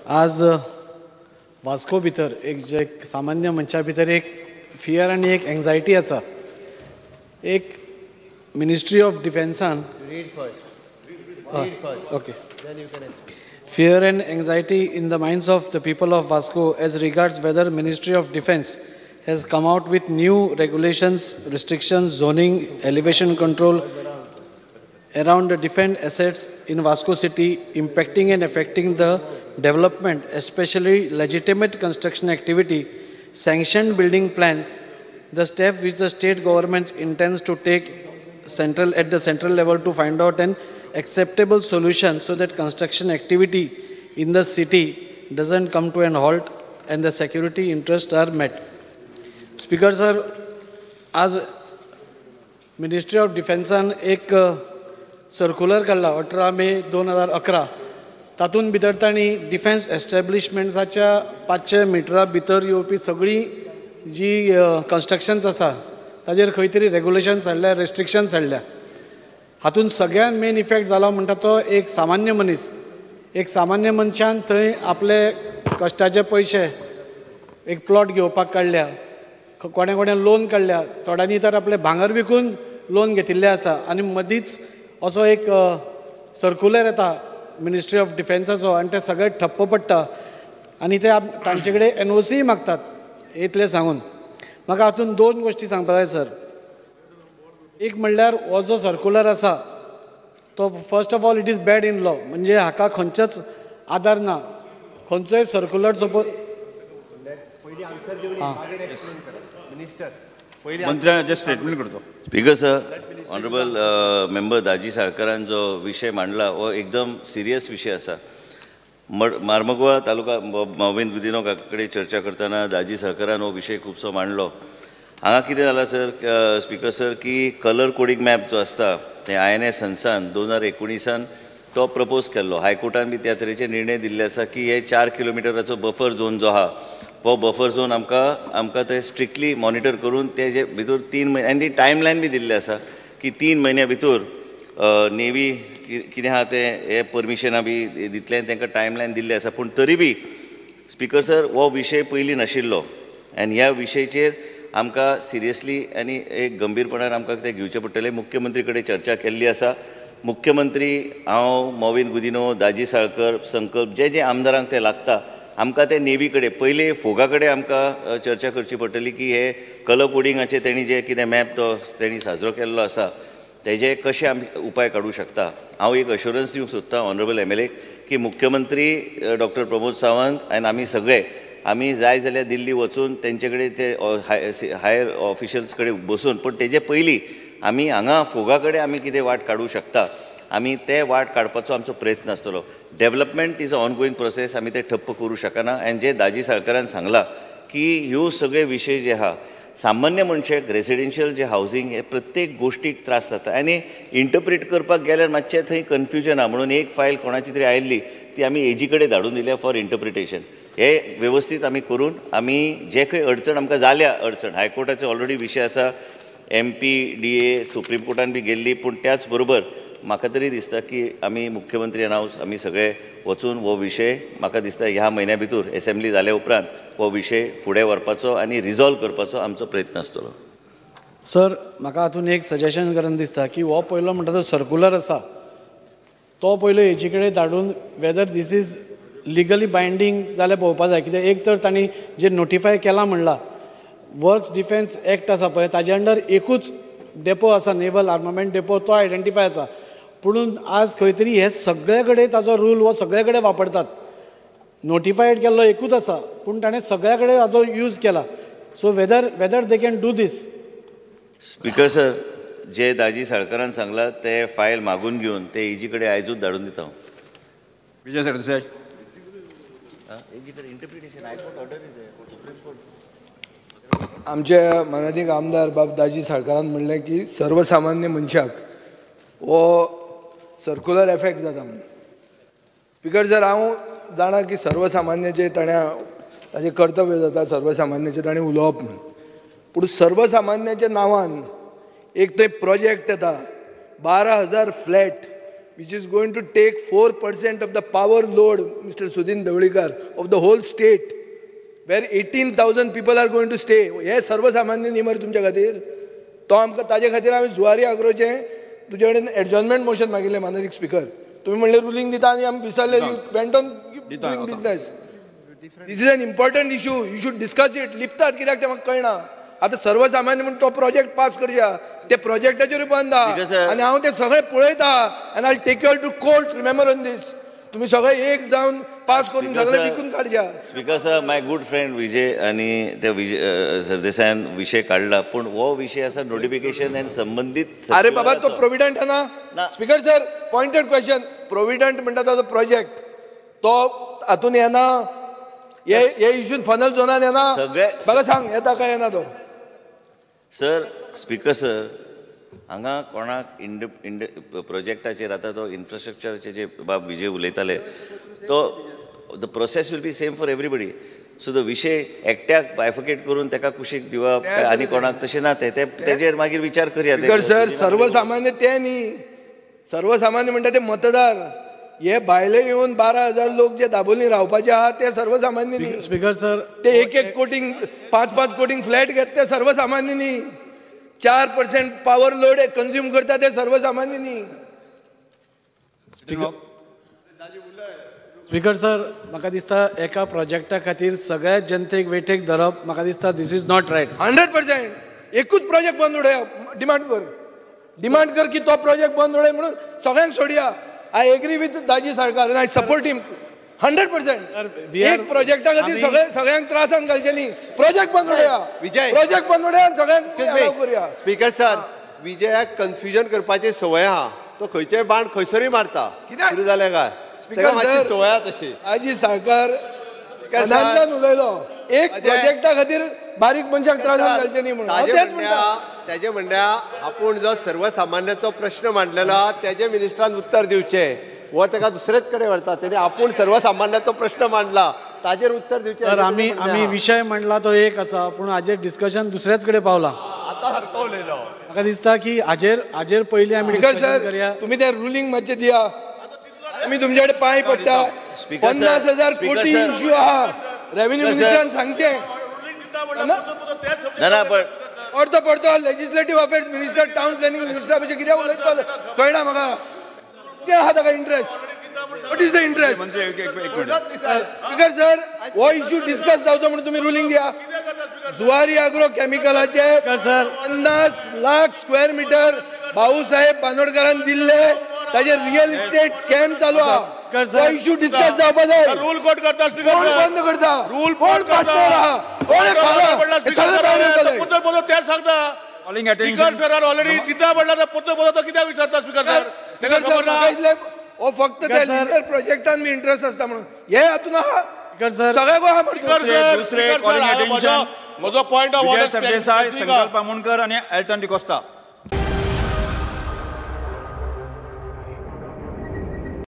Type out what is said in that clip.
आज वास्को भितर एक जे सामान्य मनशा भितर एक फियर आनी एक एंग्जायटी आसा. एक मिनिस्ट्री ऑफ डिफेन्सान okay Fear and anxiety in the minds of the people of Vasco as regards whether Ministry of Defense has come out with new regulations, restrictions, zoning, elevation control around the defense assets in Vasco city, impacting and affecting the development, especially legitimate construction activity, sanctioned building plans, the step which the state government intends to take at the central level to find out an acceptable solution so that construction activity in the city doesn't come to an halt and the security interests are met. Speaker sir, आज Ministry of Defense एक circular काडला 18 मे 2011, तातूंत भितर तांणी defence एस्टॅब्लिशमेंट्साच्या 500 मिटरा भितर येवपी सगळीं जी कन्स्ट्रक्शन्स आसा ताजेर खंय तरी रेगुलेशन्स हाडल्या, रेस्ट्रिक्शन्स हाडल्या. हातूंत सगळ्यान मेन इफेक्ट जाला म्हणटा तो एक सामान्य मनीस. एक सामान्य मनशान थंय आपले कश्टाचे पयशे एक प्लॉट घेवपाक काडल्या, कोणें कोणें लोन काडल्या, थोड्यांनी तर आपले भांगर विकून लोन घेतिल्लें आसता. आनी मदींच असो एक सर्कुलर येता मिनिस्ट्री ऑफ डिफेन्साचो आनी ते सगळे ठप्प पडटा आनी ते तांचे कडेन एनओसी मागतात. इतलें सांगून म्हाका हातूंत दोन गोश्टी सांगपाक जाय सर. एक म्हणल्यार हो जो सर्कुलर आसा तो first of all it is bad in law, म्हणजे हाका खंयचोच आदार ना. खंयचोय सर्कुलर सपोज स्टेटमेंट करतो. Speaker sir, honourable member Daji साळकरान जो विशय मांडला हो एकदम सिरियस विशय आसा. मार्मगोवा तालुका मॉविन गुदिन्हो कडेन चर्चा करतना दाजी साळकरान हो विशय खुबसो मांडलो. हांगा कितें जालां सर, स्पीकर सर, की कलर कोडींग मॅप जो आसता ते INS हंसान 2019 तो प्रपोज केल्लो. हायकोर्टान बी त्या तरेचे निर्णय दिल्ले आसा की हे 4 किलोमिटराचो बफर झोन जो आहा हो बफर झोन आमकां ते स्ट्रिक्टली मॉनिटर करून ते जे भितर 3 म्हयने आनी ती टायमलायन बी दिल्ली आसा की 3 म्हयन्या भितर नेवी कितें आहा तें हे परमिशनां बी दितलें, तांकां टायमलायन दिल्ली आसा. पूण तरी बी स्पीकर सर हो विशय पयलीं नाशिल्लो आनी ह्या विशयाचेर आमकां सिरियसली आनी एक गंभीरपणान आमकां तें घेवचें पडटलें. मुख्यमंत्री कडेन चर्चा केल्ली आसा. मुख्यमंत्री, हांव, मॉविन गुदिन्हो, दाजी साळकर, संकल्प, जे जे आमदारांक ते लागता आमकां ते नेवी कडेन पयलीं फोगा कडेन आमकां चर्चा करची पडटली की हे कलर कोडिंगाचे तेणी जे कितें मॅप तो तेणी साजरो केल्लो आसा तेजे कशे आमी उपाय काडूं शकता. हांव एक अश्योरन्स दिवंक सोदतां ऑनरेबल MLA की मुख्यमंत्री डॉक्टर प्रमोद सावंत आनी आमी सगळे आमी जाय जाल्यार दिल्ली वचून तेंचे कडेन ते हायर ऑफिशियल्स कडेन बसून, पूण तेजे पयलीं आमी हांगा फोगा कडेन आमी कितें वाट काडूं शकता, आमी ते वाट काडपाचो आमचो प्रयत्न आसतलो. Development is a ongoing process, आमी ते ठप्प करूं शकना. आनी जे दाजी साळकरान सांगलां की ह्यो सगळे विशय जे आहा सामान्य मनशाक रेसिडेन्शियल जे हावजींग हे प्रत्येक गोश्टीक त्रास जाता आनी इंटरप्रीट करपाक गेल्यार मातशें थंय कन्फ्युजन आहा. म्हणून एक फायल कोणाची तरी आयिल्ली ती आमी एजी कडेन धाडून दिल्या फॉर इंटरप्रिटेशन. हे वेवस्थीत आमी करून आमी जे खंय अडचण आमकां जाल्या, अडचण हायकोर्टाचो ऑलरेडी विशय आसा, MPDA supreme कोर्टान बी गेल्ली, पूण त्याच बरोबर म्हाका तरी दिसता की आमी मुख्यमंत्री अनावस आमी सगळे वचून हो विशय म्हाका दिसता ह्या म्हयन्या भितर एसेंब्ली जाल्या उपरांत हो विशय फुडें व्हरपाचो आनी रिजॉल्व करपाचो आमचो प्रयत्न आसतलो. सर, म्हाका हातूंत एक सजेशन करून दिसता की हो पयलो म्हणटा तो सर्कुलर आसा तो पयलो हेजे कडेन धाडून whether this is legally binding जाल्यार पळोवपा जाय. कित्याक एक तर तांणी जे नोटिफाय केलां म्हणलां वर्क्स डिफेन्स एक्ट आसा पळय ताजे अंडर एकूच डेपो आसा, नेवल आर्मामेंट डेपो, तो आयडेंटिफाय आसा. पुणून आज खंय तरी हे सगळे कडेन ताजो रूल हो सगळे कडेन वापरतात. नोटिफायड केल्लो एकूच आसा पूण ताणें सगळ्या कडेन ताजो यूज केला. So whether they can do this. Speaker sir, जे दाजी साळकरान सांगलां ते फायल मागून घेवन ते एजी कडेन आयजूच धाडून दिता हांव. विजय सरदेसाय. एजी कडेन interpretation high court order supreme court. आमचे मानादीक आमदार बाब दाजी साळकारान म्हणलें की सर्वसामान्य मनशाक हो सर्कुलर एफेक्ट जाता म्हणून. स्पीकर सर, हांव जाणा की सर्वसामान्याचे ताणें ताजें कर्तव्य जाता सर्वसामान्याचें ताणें उलोवप म्हणून, पूण सर्वसामान्याच्या नांवान एक थंय प्रोजेक्ट येता 12,000 flat which is going to take 4% of the power load, Mr. Sudin Dhavalikar, of the whole state, where 18,000 people are going to stay. हे सर्वसामान्य न्ही मरे तुमच्या खातीर. तो आमकां ताजे खातीर आमी जुवारी आग्रोचें तुजे कडेन एडजॉर्नमेंट मोशन मागिल्लें माननीय स्पिकर. तुमी म्हणलें रुलींग दिता आनी आमी विसरले. You went on doing business. This is an important issue, you should discuss it. लिपतात कित्याक तें म्हाका कळना. आतां सर्वसामान्य म्हूण तो प्रोजेक्ट पास करया, ते प्रोजेक्टाचेरूय बंद आहा आनी हांव तें सगळें पळयता आनी I take you all to court. Remember on this. तुमी सगळे एक जावन पास करून सगळें विकून काडया. Speaker sir, my good friend Vijay आनी त्या विजय सरदेसायान विशय काडला, पूण हो विशय आसा नोटिफिकेशन आनी संबंदीत. अरे बाबा, तो प्रोविडंट ना. Speaker sir, pointed question. Provident म्हणटा ताजो प्रोजेक्ट तो हातून येना, हे इशून फनल झोनान येना. म्हाका सांग येता काय येना तो. सर, स्पिकर सर, हांगा कोणाक इंड प्रोजेक्टाचेर आतां तो इन्फ्रास्ट्रक्चराचेर जे बाब विजय उलयताले तो the process will be same for everybody. So the विशय एकट्याक बायफर्केट करून ताका कुशीक दिवप आनी कोणाक तशें ना, ते तेजेर मागीर विचार करया. स्पिकर सर, सर्वसामान्य ते न्ही, सर्वसामान्य म्हणटा ते मतदार. हे भायले येवन 12,000 लोक जे दाबोली रावपाचे आहा ते सर्वसामान्य न्ही. स्पिकर सर, ते एक एक कोटींग 5-5 कोटींग फ्लॅट घेत ते सर्वसामान्य न्ही. 4% पावर लोड कंज्यूम करता ते सर्वसामान्य न्ही. स्पिकर सर, म्हाका दिसता एका प्रोजेक्टा खातीर सगळ्या जनतेक वेठेक धरप म्हाका दिसता this is not right. 100% एकूच प्रोजेक्ट बंद उडया. डिमांड कर, डिमांड कर की तो प्रोजेक्ट बंद उडय म्हणून सगळ्यांक सोडया. I agree with Daji Salkar आनी I support him 100%. एक प्रोजेक्टा खातीर सगळे सगळ्यांक त्रासान घालचे न्ही. प्रोजेक्ट बंद उडया, विजय, प्रोजेक्ट बंद उडया आनी सगळ्यांक करुया. स्पिकर सर, विजयाक कन्फ्युजन करपाची संवय आहा. तो खंयचेय बाण खंयसरूय मारता. कितें जालें काय? स्पिकर सवय तशी. दाजी साळकार मनांतल्यान उलयलो. एक प्रोजेक्टा खातीर बारीक मनशाक त्रासान घालचे न्ही म्हणून. तेजे म्हणण्या आपूण जो सर्वसामान्याचो प्रश्न मांडलेलो तेजे मिनिस्टरान उत्तर दिवचें, हो ताका दुसरेच कडेन व्हरता. तेणे आपूण सर्वसामान्याचो प्रश्न मांडला ताजेर उत्तर दिवचें. तर आमी आमी विशय मांडला तो एक आसा, पूण हाजेर डिस्कशन दुसऱ्याच कडेन पावला. आतां सारको उलयलो. म्हाका दिसता की हाजेर हाजेर पयलीं आमी डिस्कशन करया. तुमी तें रुलींग मातशें दिया. आमी तुमचे कडेन पांय पडटा. 50,000 कोटी इश्यू आहा. रेवेन्यू मिनिस्टरान सांगचें ना. पण अर्दो पडतो legislative affairs minister, town planning मिनिस्टरा भशेन कितें उलयतलो कळना म्हाका. कितें आहा ताका interest? What is the interest? Speaker sir, हो इश्यू डिस्कस जावचो म्हणून तुमी रुलींग दिया. जुवारी आग्रो केमिकलाचे 50 लाख स्क्वेअर मिटर भाऊसाहेब बांदोडकारान दिल्ले, ताजे रियल इस्टेट स्कॅम चालू आहा. तो इश्यू डिस्कस जावपा जाय. रूल कोट करता स्पिकर, कोण बंद करता? रूल कोण पार्टनर आहा? कोण खाला? सगळें भायर येवपाक जाय. तेच सांगता. स्पिकर सरान ऑलरेडी दिता पडला, परतो परतो कित्याक विचारता स्पिकर सर? स्पिकर सर, म्हाका इतलें हो फक्त त्या लिनियर प्रोजेक्टान बी इंट्रस्ट आसता म्हणून हे हातून आहा सगळ्याक आहा. दुसरे कॉलिंग अटेन्शन म्हजो पॉयंट ऑफ विजय सरदेसाय, संकल्प आमोणकर आनी एल्टन डिकोस्ता.